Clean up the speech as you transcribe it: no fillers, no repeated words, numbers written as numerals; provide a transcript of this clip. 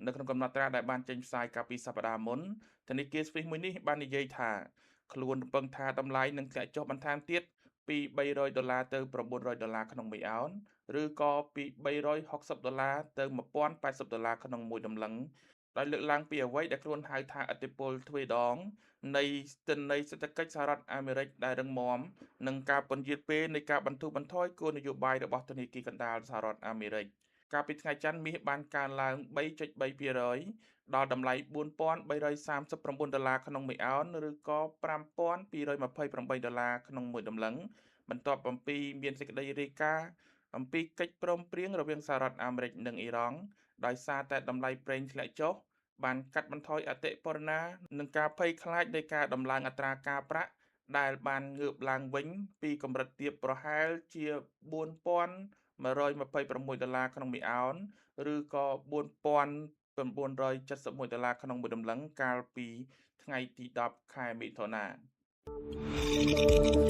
នៅក្នុងកំណត់ត្រាដែលបានចេញផ្សាយកាលពីសប្តាហ៍មុន ធនាគារស្វីសមួយនេះបាននិយាយថា ខ្លួនរំពឹងថាតម្លៃនឹងធ្លាក់ចុះបន្ថែមទៀតពី 300 ដុល្លារទៅ 900 ដុល្លារក្នុងមួយអោន ឬក៏ពី 360 ដុល្លារទៅ 1080 ដុល្លារក្នុងមួយតម្លឹង ដោយលើកឡើងពីអ្វីដែលខ្លួនហៅថាឥទ្ធិពលទ្វេដងនៃទិន្នន័យសេដ្ឋកិច្ចសហរដ្ឋអាមេរិកដែលរឹងមាំ និងការពន្យារពេលនៃការបន្ធូរបន្ថយគោលនយោបាយរបស់ធនាគារកណ្ដាលសហរដ្ឋអាមេរិក។ កាលពីថ្ងៃច័ន្ទ មាសបានកើនឡើង 3.3% ដល់តម្លៃ 4339 ដុល្លារក្នុងមួយអោន ឬក៏ 5228 ដុល្លារក្នុងមួយតម្លឹង បន្ទាប់អំពីមានសេចក្តីរាយការណ៍អំពីកិច្ចព្រមព្រៀងរវាងសហរដ្ឋអាមេរិកនិងអ៊ីរ៉ង់ ដោយសារតែតម្លៃប្រេងធ្លាក់ចុះបានកាត់បន្ថយអតិផរណា និងការភ័យខ្លាចនៃការដំឡើងអត្រាការប្រាក់ដែលបានងើបឡើងវិញពីកម្រិតទាបប្រហែលជា 4126 ដុល្លារក្នុងមួយអោន ឬក៏ 4971 ដុល្លារក្នុងមួយតម្លឹង កាលពីថ្ងៃទី 10 ខែមិថុនា។